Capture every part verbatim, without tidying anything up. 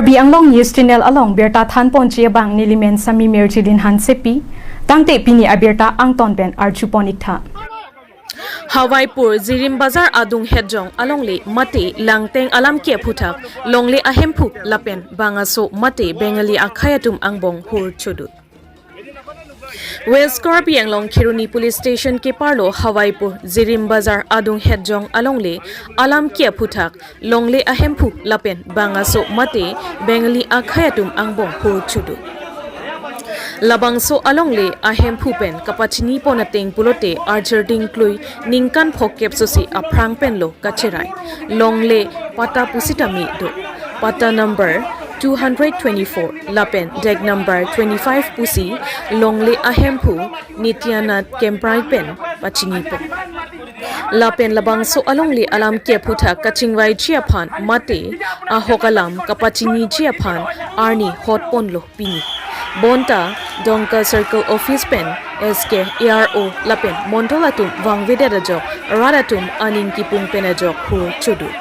Karbi Anglong News Channel along birta thanponji abang nelimen Sami Mirjilin Hansepi, tangte pini abirta angton pen arjupon iktha. Hawaipur Jirim Bazar adung hetjong alongle mate Langteng alam ke aphuthak longle ahemphu lapen bang aso mate Bengali akhei atum angbong hur chodut. West Karbi Anglong Kheroni Police Station keparlo Hawaipur Jirim Bazar adung hetjong alongle alam ke aphuthak longle ahemphu lapen bang aso mate Bengali akhei atum angbong hur chodut. Labangso alongle ahemphu pen kapachinipon ateng pulote arjir dingklui ningkan phokep sosi aphrang penlo kacherai. Longle patta pusitame do. Patta number two hundred twenty-four lapen deck number twenty-five pusi longle ahemphu Nityanand Kemprai pen pachinipo. Lapen labangso alongle alam ke aphuthak kachingvaiji aphan mate ahok alam kapachiniji aphan arni hotponlo pini. Bonta Dongka Circle Office pen S K, A R O lapen mondol atum vangvedet ajok rat atum aning kipung pen ajok hur chodut.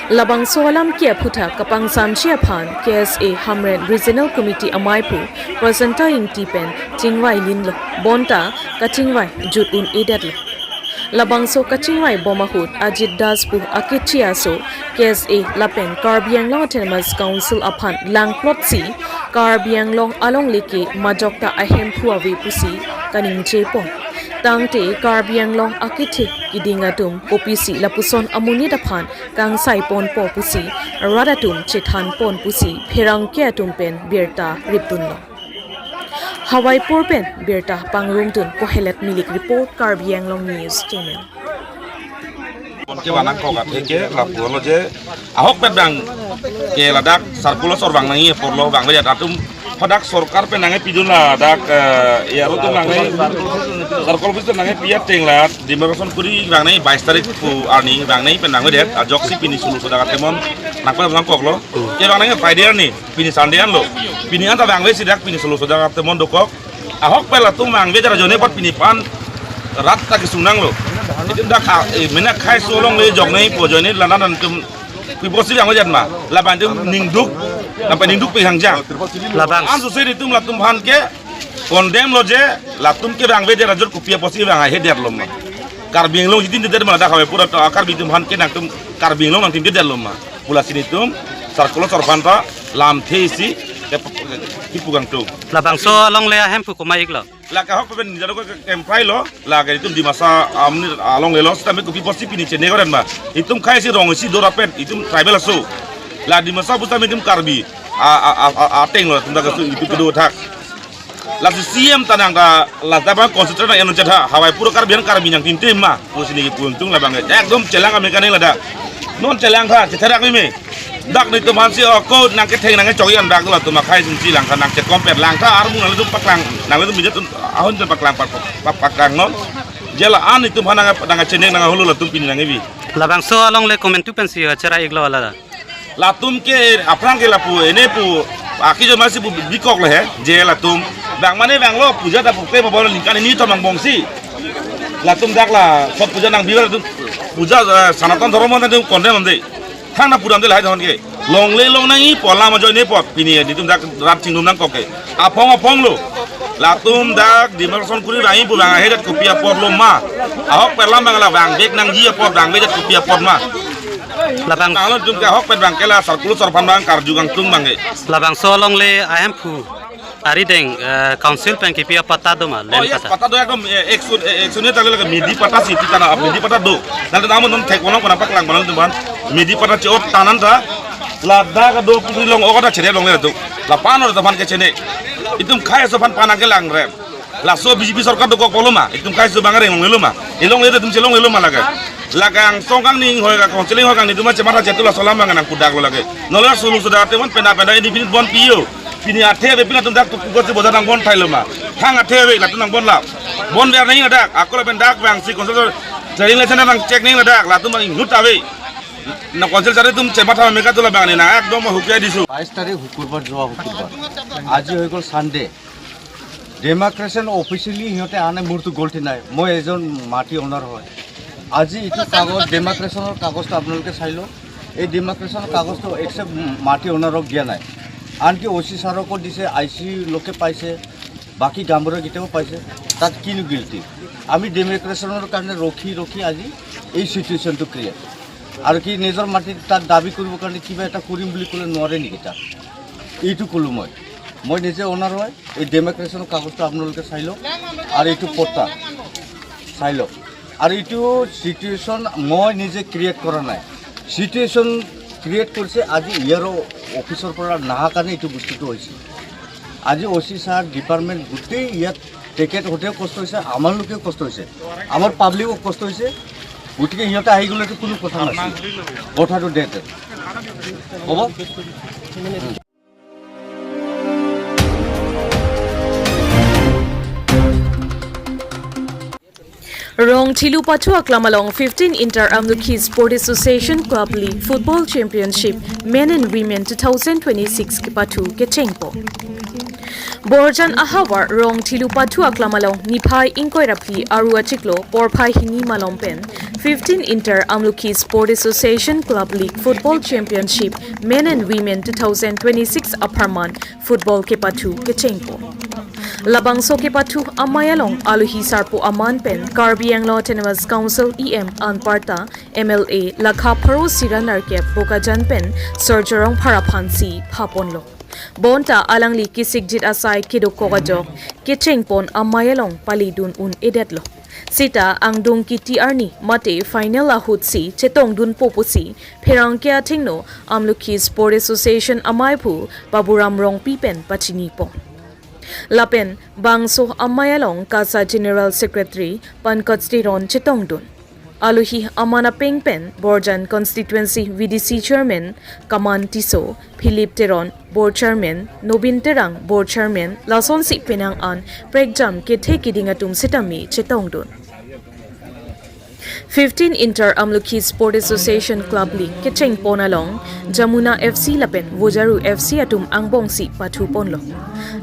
Labangso alam ke aphuthak kapangsamji aphan K S A Hamren Regional Committee amei aphu Prasanta Ingti pen chingvai linlo, bonta kachingvai jut un-edetlo. Labangso kachingvai bom ahut Ajit Das pu akechi aso K S A lapen Karbi Anglong Autonomous Council aphan langplotsi Karbi Anglong alongle ke majok ta ahemphu ave pusi kaningjepon. Tangte Karbi Anglong akethe kiding atum kopisi lapuson amonit aphan kangsaiponpo pusi rat atum chethanpon pusi pherangke atum pen birta ripdunlo. Hawaipur pen birta pangrumdun Kohelet Milik report, Karbi Anglong News Channel. Bonta vanangkok athe ke lapulo je ahokpet abangke ladak circular sor vang nangji apotlo vangvedet atum hadak sorkar pen nangkepidun ladak, eh, A R O atum nangke circle office nangkepi ateng la demarcation kuri vang nangji bais tarik pu arni vang nangji pen vangvedet ajoksi pini sulu sodak atemon nangpa nangkoklo. Kevang nangji Friday arni, pini Sunday anlo. Pini anta vangvesi dak pini sulu sodak atemon dokok. Ahokpet latum vangvedet ajoine apot pini pen rat ta kesung nanglo. Itum dak, eh, mena khei so longle jok nangpo ajoine lanan atum kopi apotsi vangvedet ma. Laban itum ningduk, laban ningduk pe hangjang. Labang. Anso se itum latum aphan ke condemn lo je latum kevangvedet ajok kopi apotsi vang ahedetlo ma. Karbi Anglong jitin dedet ma ladak Hawaipur atum Karbi atum aphan ke nangtum Karbi Anglong nangtum dedetlo ma. Pu lasi nelitum circular sor aphan ta lamthe isi ke, kipu kangtung. Labangso alongle ahemphu komat iklo? Lake ahokpet pen nijalo ke Kemprai lo, lake itum Dimasa amni alongle lo, sitame kopi apotsi pini chene koren ma. Itum khei si rong isi do rapet, itum tribal aso. La Dimasa pusitame itum Karbi a, a, a, a, ateng lo, itum dak aso itum kedo thak. Lasi C M ta nang ta, la ta bang concentrate nang eno chetha, Hawaipur Karbi an Karbi nangtintim ma, pusi neli kipudun labang ke. Ekdom chelang kami kaning ladak. Non chelang tha, chetherak meme. Dak nelitum aphan si, oh, ko nangketheng nangkechok an dak latum akhei sungsi langtha nangchekompet langtha armu nanglitum paklang, nanglitum bidet ahon paklang pak, pak, pak, paklangnon. Je la-an nelitum aphan nang, nangchenek nangholo latum pini nangkebi. Labangso alongle komantu pensi acherai iklo la? Latum ke aphrang ke lapu ene pu akejoi masi pu bikok le he je latum. Bang mane bang lo puja ta pukte ma bol ningkan hini thom angbongsi. Latum dak la sot puja nangbi latum puja, eh, Sanatan Dhorom latum condemn de. Thang na pudam de lahai thon ke. Longle long nangji pu alam ajoine apot pini nelitum dak rat chingrum nangkok ke. Apong apong lo. Latum dak demarcation kuri vangji pu vang ahedet kopi apotlo ma. Ahokpet alam bang la vangvek nangji apot vangvedet kopi apot ma. Labang. Nanglo itum ke ahokpet abangke la circular sor aphan bang karju kangtung abangke. Labangso alongle ahemphu arideng, eh, council pen kipi apatta do ma, oh, land yes, patta? Patta do ekdom, eh, action, eh, action ni tali lake midi patta si titana midi patta do. Nanglitum amun non thek kono kona paklang kono itum aphan midi patta che-ot tanan ta. Ladak do puri long ogo ta chede long le do. Lapen or ta aphan kechene. Itum khei so aphan panang kelang rem. Laso B J P sorkar dokok pulo ma, itum khei so bang areng longlelo ma. Elongle itum chelonglelo ma lake. Lake angsong kangni hoi ka counseling hoi kangni itum chematha chetu laso alam bang nangpudaklo lake. Nonle sulu sodak atemon pena pena indefinite bon piyo. Pini athe ave pina itum dak tu kugo si boda nangbon thailo ma. Thang athe ave latum nangbon la. Bon ver nangji dak, ako lapen dak bang si council training license nangcheck nangji dak, latum bang inut ave. Na council chari itum chematha meka tu labang ni na ekdom hukia disu. বাইছ তাৰিখ শুকুৰবাৰ, যোৱা শুকুৰবাৰ। আজি হৈ গ'ল ছানডে। ডেমাৰ্কেশ্যন অফিচিয়েলি সিহঁতে আনে, মোৰতো গলটি নাই, মই এজন মাটি অনাৰ হয়। আজি এইটো কাগজ, ডেমাৰ্কেশ্যনৰ কাগজটো আপোনালোকে চাই লওক। এই ডিমাৰ্কেশ্যন কাগজটো একচেপ্ট মাটি অ'নাৰক দিয়া নাই। আনকি অ' চি ছাৰকো দিছে, আই চি লোকে পাইছে, বাকী গাঁওবুঢ়াকেইটাও পাইছে। তাত কিনো গিল্টি? আমি ডিমাৰ্কেশ্যনৰ কাৰণে ৰখি ৰখি আজি এই চিটুৱেশ্যনটো ক্ৰিয়েট। আৰু কি নিজৰ মাটিত তাত দাবী কৰিবৰ কাৰণে কিবা এটা কৰিম বুলি ক'লে নোৱাৰে নেকি তাত? এইটো ক'লোঁ মই। মই নিজে অ'নাৰ হয়, এই ডিমাৰ্কেশ্যনৰ কাগজটো আপোনালোকে চাই লওক আৰু এইটো পট্টা চাই লওক। আৰু এইটো চিটুৱেশ্যন মই নিজে ক্ৰিয়েট কৰা নাই, চিটুৱেশ্যন ক্ৰিয়েট কৰিছে আজি ইয়াৰ অফিচৰ পৰা নাহা কাৰণে এইটো বস্তুটো হৈছে। আজি অ' চি ছাৰ, ডিপাৰ্টমেণ্ট গোটেই ইয়াত তেখেত হওঁতেও কষ্ট হৈছে, আমাৰ লোকেও কষ্ট হৈছে, আমাৰ পাব্লিকো কষ্ট হৈছে। গতিকে সিহঁতে আহি গ'লেতো কোনো কথা নাছিল, কথাটো ডেড হ'ব। Rong Thilu Pathu Aklam along fifteen Inter Amlukhi Sport Association Club League Football Championship Men and Women two thousand twenty-six kepathu kechengpon. Borjan ahavar Rong Thilu Pathu Aklam along niphai ingkoi ra phli Aru achiklo porphai hini malom pen fifteen Inter Amlukhi Sport Association Club League Football Championship Men and Women two thousand twenty-six apharman football kepathu kechengpon. Labangso kepathu amei along alohi sarpo aman pen Karbi Anglong Autonomous Council E M anparta M L A lakha pharo sira nerkep Bokajan pen Sir Jorong Phar aphansi phaponlo. Bonta alangli kisikjit asai kedokok ajok kechengpon amei along palidun un-edetlo. Sita angdung kiti arni mate final ahutsi chetongdunpo pusi pherangke athengno Amlukhi Sport Association ameiphu Baburam Rongpi pen pachinipon. Lapen bangso amei along KASA General Secretary Pankaj Teron chetongdun. Alohi aman apeng pen Borjan Constituency V D C Chairman Kaman Tisso, Philip Teron Board Chairman, Nobin Terang Board Chairman, lasonsi penang an prekjam kethe kiding atum sitame chetongdun. Fifteen Inter Amlukhi Sport Association Club League kechengpon along Jamuna F C lapen Vojaru F C atum angbongsi pathuponlo.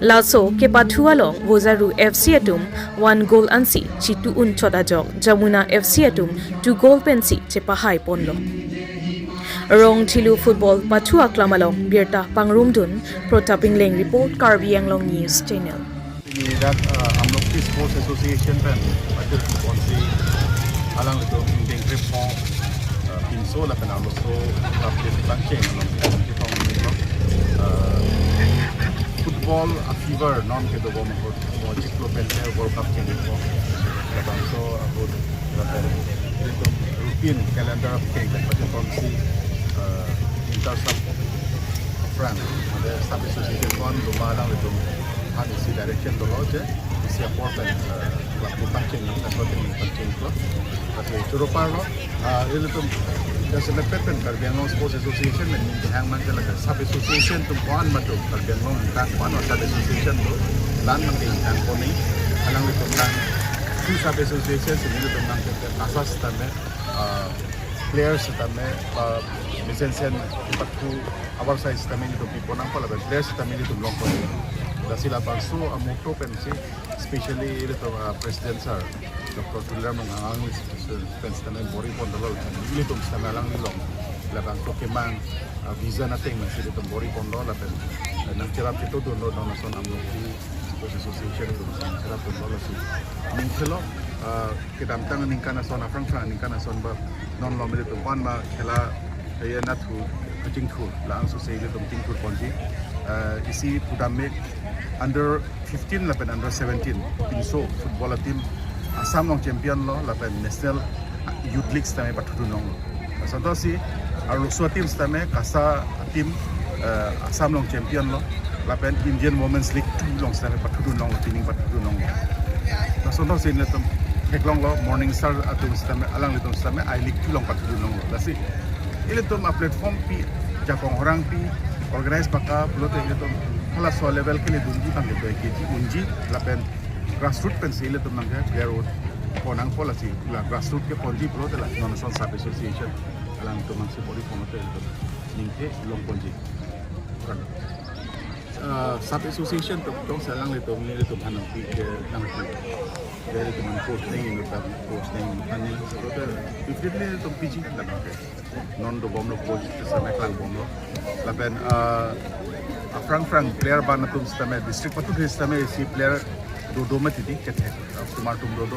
Laso kepathu along Vojaru F C atum one goal ansi chitu unchot ajok Jamuna F C atum two goal pensi chepahaiponlo. Rong Thilu Football Pathu Aklam along birta pangrumdun, Protap Ingleng report, Karbi Anglong News Channel. Ini dak, uh, Amlokhi Sports Association pen patir ponsi alanglitum ingdeng krepho, uh, pinso lapen arloso public pangcheng along kita tong ni lo. Uh, football a fever non kedo bom ahut, mo chiklo pen te World Cup chengpo. Labangso ahut lapen ilitum routine calendar keng patir ponsi, uh, inter sub friend, mane sub association kon luma alanglitum aphan isi direction dolo je isi apor pen, eh, club tu pangcheng, club tu pangcheng club. Tapi choro parlo, eh, ilitum jasemet pen Karbi Anglong Sports Association men ning kehang man jala sub association atum ko-an matum Karbi Anglong ingkang ko-an sub association atum la-an man ke ingkang ko-an alanglitum nang two sub association sini ilitum nang ke KASA sitame, eh, players sitame, eh, mesensen empat tu our side sitame ilitum pipo nangpo lapen players sitame ilitum longpo. Lasi labangso a motto pensi specially ilitum, uh, President Sir Doctor Tuliram Ronghang pen sitame bor-ipon dolo lapen ilitum sitame alangli along labangso kemang, uh, vision ateng pensi ilitum bor-iponlo lapen, uh, nangcherap chitudunlo non ason Amlokhi Sports Association ilitum nangcherapdunlo lasi ning khelo, uh, kedamtang aningkan ason aphrang phrang aningkan ason ba non lom ilitum ko-an ma khela ya nathu kachingthur la-an sose ilitum chingthur ponji. Eh, isi pudam me under fifteen lapen under seventeen pinso football a team Assam along champion lo lapen National Youth League sitame pathudun longlo. Lasonsi arloso a team sitame KASA a team, eh, Assam along champion lo lapen Indian Women's League two along sitame pathudun longlo, pining pathudun longlo. Lasonsi ilitum theklonglo Morning Star atum sitame alanglitum sitame I League two along pathudun longlo. Lasi ilitum a platform pi, jakong horang pi, organize paka pulote ilitum halaso level ke ledunji tang ke doi keji unji lapen grassroot pensi ilitum nang ke player ponangpo lasi la grassroot ke ponji pulote la non ason sub association alangtum nangsi bor-iponlote ilitum ning ke longponji. Uh, sub association tok tok salang le tong le tong hanang pi ke nang pi. Dari teman coach ni, teman coach ni, kami itu kita ni tong P G kan oke. Non dobomlo coach sitame klangbomlo. Lapen, uh, aphrang phrang player abang atum sitame district patut sitame isi player dodo mati di kethek. Osomar atum dodo.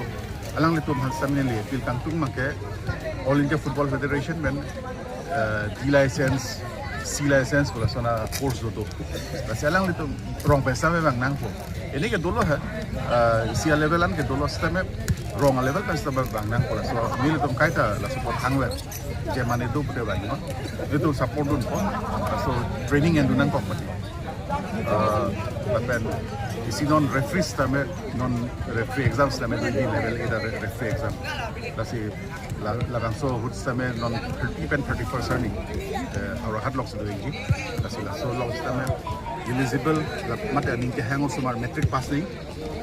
Alanglitum han sitame neli appeal kangtung abangke All India Football Federation pen, uh, D license, C license pu lason a-course dodo. Lasi alanglitum rong pen sitame vang nangpo. Ini ke dolo ha, uh, isi a-level an ke dolo sitame rong a-level pen sitame vang nangpo. Laso nelitum kaita laso apot hangver. Je mane do pute vang no. Itu support dunpo. Laso training endun nangkok mati. Uh, lapen isi non referee sitame, non referee exam sitame do di level ida re-, referee exam. Lasi la-, labangso ahut sitame non thirty pen thirty-first arni, eh, Howraghat along si do-ikji. Lasi laso along sitame eligible la-, mate aning kehang osomar matric pass ni,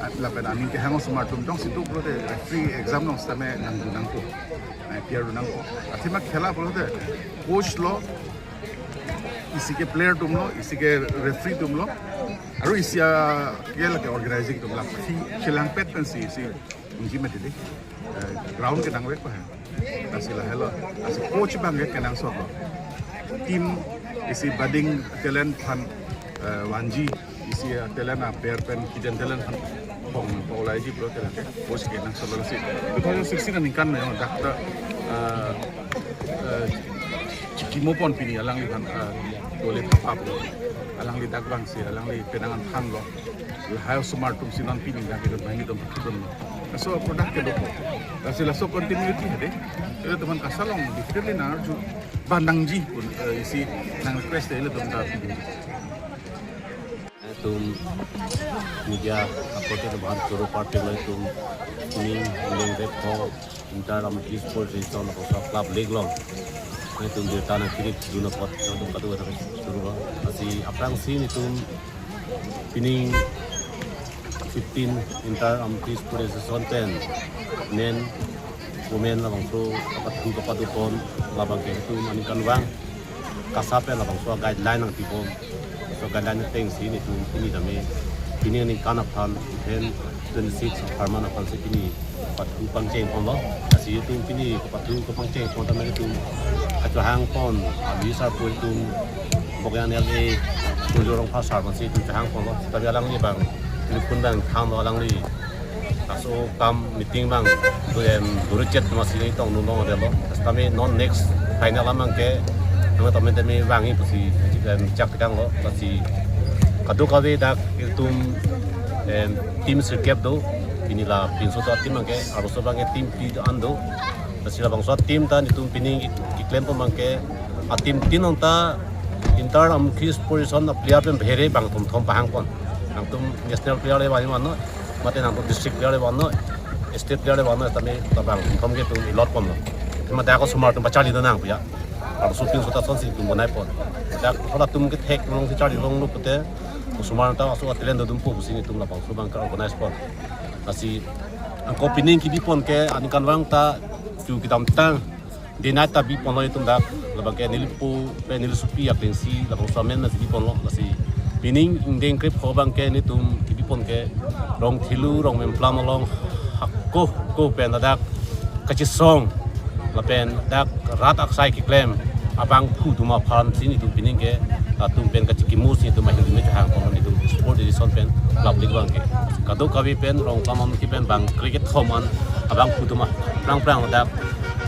ah, lapen aning kehang osomar atum jongsi do pulote referee exam along sitame nangdun nangpo. Eh, appear dun nangpo. Athema khela pulote coach lo, isi ke player atum lo, isi ke referee atum lo, aru isi a ke lake organizing atum lo. Aphi chelangpet pensi isi ingki mati di. Eh, ground ke nangvek pa ha. Lasi lahelo. Lasi coach abangke kenangsot lo. Team isi budding talent aphan, eh, vanji, isi, eh, talent a-player pen hidden talent aphan pong polaiji pulote lake coach kenangsot lo. Lasi two thousand sixteen aningkan lo yang dak ta, eh, eh, chikimo pon pini alangliphan, eh, dole thapap lo. Alangli dak vangsi, alangli penang an thanlo. Lahai osomar atum si non pini dak itu bangi atum pathudunlo. Laso product ke dopo. Lasi laso continuity hade. Itu teman kasalong definitely nang arju ba nangji pun, eh, isi nang request ilitum ta pini. Itum media apot itu bahan turu party lo itum ning ning dek ho inter amki sport season ko sa club league long. Itum dia tanah kiri duna pot satu katu kata turu ba. Lasi aphrangsi itum pini fifteen inter amki sport season ten men women labangso kapathu kapathu pon labangke itum aningkanvang KASA pen labangso guideline nangpipon. So guideline atengsi itum pini tame pini aningkan aphan ten twenty-six apharman aphansi pini pathu pangcheng ponlo. Lasi itum pini pathu kapangcheng pon tame itum kachehang pon, abi sarpo itum Bokyan L A Tuliram Rongphar sar aphansi itum chehang ponlo. Tapi alangli abang, itum abang thanlo alangli. Laso akam meeting abang, tu em, duri chet masi ni tong nulong adelo. Tame non next final abangke, nang tame tame vangi pusi, em, chak tanglo, lasi kadokave dak itum, em, team sirkep do, pini la pinso ta team abangke, arloso abangke team phli an do. Lasi labangso team ta itum pini keklem pon abangke, a-team tin ong ta inter amki sport season a-player pen bhere bang thom thom pahang pon. Nangtum national player le bang vanlo, mate nangtum district player le vanlo, state player le vanlo, tame ta bang thom thom ke itum allot ponlo. Mate ako osomar atum pacharli do nang puya. Arloso pinso ta sonsi itum bonai pon. Dak halatum kethek longsi charli longlo pute, osomar ta aso talent dodunpo pusi itum labangso abangke organize pon. Lasi ako pini kebi pon ke aningkanvang ta chu kedamtang dinat ta bi ponlo itum dak, labangke nelipo pen nelisopi atengsi labangso amen masi bi ponlo. Lasi pini ingdeng krepho abangke itum kebi pon ke Rongthelu Rongmemplam along hako ko pen ladak kachesong lapen dak rat aksai keklem abangphu atum aphansi itum pini ke latum pen kachikimo si itum ahirjume chehang pon itum sport season pen club league abangke. Kadokave pen Rongmemplam amki pen bang cricket thom an abangphu atum aphrang phrang ladak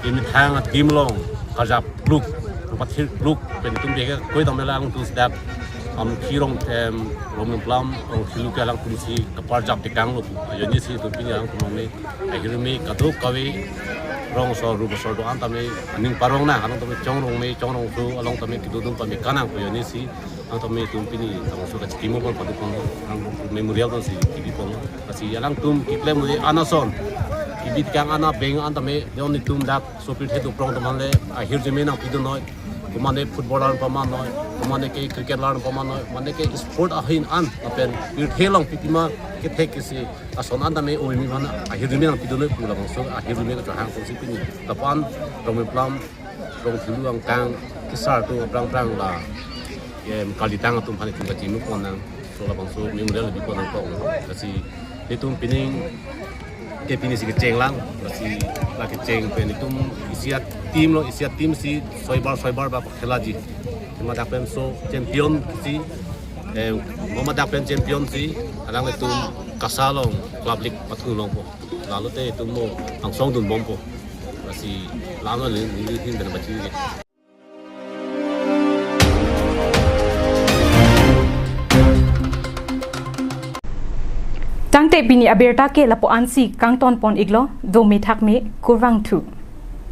imethang a-team along karjap pluk, rupathir pluk pen itum bihek koi tame alangtum dak amki Rong, em, Rongmemplam Rongthelu ke alangtum si kaparjap tekanglo pu ajoine si itum pini alangtum me ahirjume kadokave rong so ru bosor do-an tame aning parong nang, along tame chongrong me chongrong tu along tame kedodun pame kanang pu ajoine si along tame itum pini tame so kachikimo pon padu pon along memorial do si kebi pon. Lasi alangtum keklem le anason kebi tekang ana beng an tame don itum dak sopirthe doprong atum aphan le ahirjume nangpidun noi. Komane footballer paman noi, komane ke cricketer paman noi, mane ke sport ahin an lapen pirthe along pipima kethek kesi ason an tame oimi aphan ahirjume nangpidun noi pu labangso ahirjume kachehang ponsi pini lapu-an Rongmemplam Rongthelu angkang kesar atum aphrang phrang la, em, kalitang atum aphan itum kachimuk pon nang. Labangso memorial bipon nangkok. Lasi nelitum pining ke pini si kecheng lang. Lasi la kecheng pen nelitum isi a-team lo, isi a-team si soibar soibar ba khelaji. Madak pen so champion si, eh, madak pen champion si, alanglitum KASA along Club League pathum longpo. Lalo te itum mo angsong dunbompo. Lasi lalo ni ni hin dan bachi. Tangte pini abirta ke lapu-an si kangton pon iklo, dome thakme, kurvangthu.